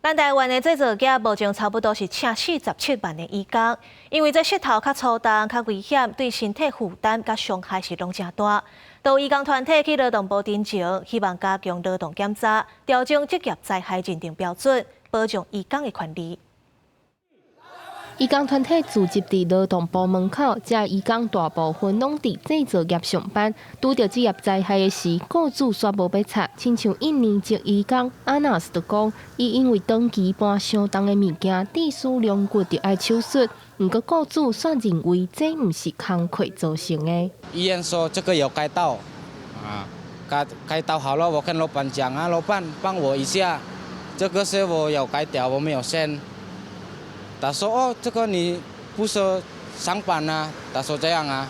咱台灣的製造業目前差不多是請47萬的移工，因為這穡頭較粗重、較危險，對身體負擔佮傷害是攏誠大。都移工團體去勞動部陳情，希望加強勞動檢查，調整職業災害認定標準，保障移工的權利。移工團體聚集佇勞動部門口，這移工大部分攏佇製造業上班，拄著職業災害的時，雇主煞無欲插。親像印尼籍移工阿納斯就講，伊因為長期搬傷重的物件，致使龍骨著愛手術。毋過雇主煞認為這毋是工課造成的。醫院說這個有開刀，啊，開開刀好了，我跟老闆講啊，老闆幫我一下，這個是我有開掉，我沒有簽。他說：哦，這個你不是上班啊？他說這樣啊，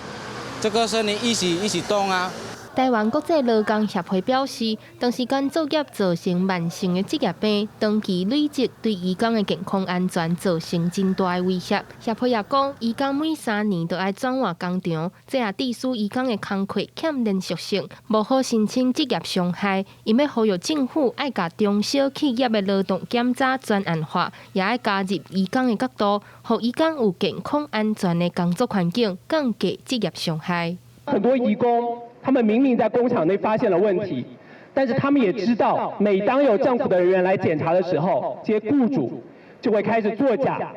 這個是你一起一起動啊。台灣國際勞工協會表示，長時間作業造成慢性的職業病，長期累積對移工的健康安全造成真大的威脅。協會也講，移工每3年都愛轉換工場，這也致使移工的工課欠連續性，無好申請職業傷害。𪜶欲呼籲政府愛共中小企業的勞動檢查專案化，也愛加入移工的角度，予移工有健康安全的工作環境，降低職業傷害。很多移工，他們明明在工廠內發現了問題，但是他們也知道，每當有政府的人員來檢查的時候，這些僱主就會開始作假，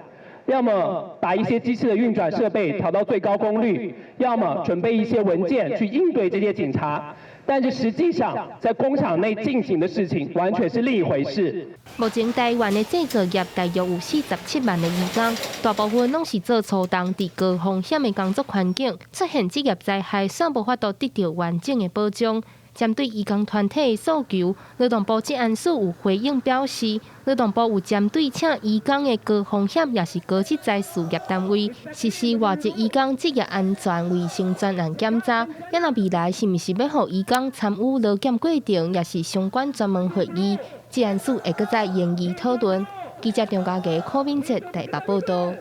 要麼把一些機器的運轉設備調到最高功率，要麼準備一些文件去應對這些警察。但是實際上，在工廠內進行的事情完全是另一回事。目前台灣的製造業大約有47萬的移工，大部分攏是做粗重、佇高風險的工作環境，出現職業災害，煞無法度得到完整的保障。針對移工團體的訴求，勞動部職安署有回應表示，勞動部有針對請移工的高風險，抑是高職災事業單位，實施外籍移工職業安全衛生專案檢查。抑若未來是毋是欲予移工參與勞檢過程，抑是相關專門會議，職安署會閣再研議討論。記者張家傑、柯敏哲台北報道。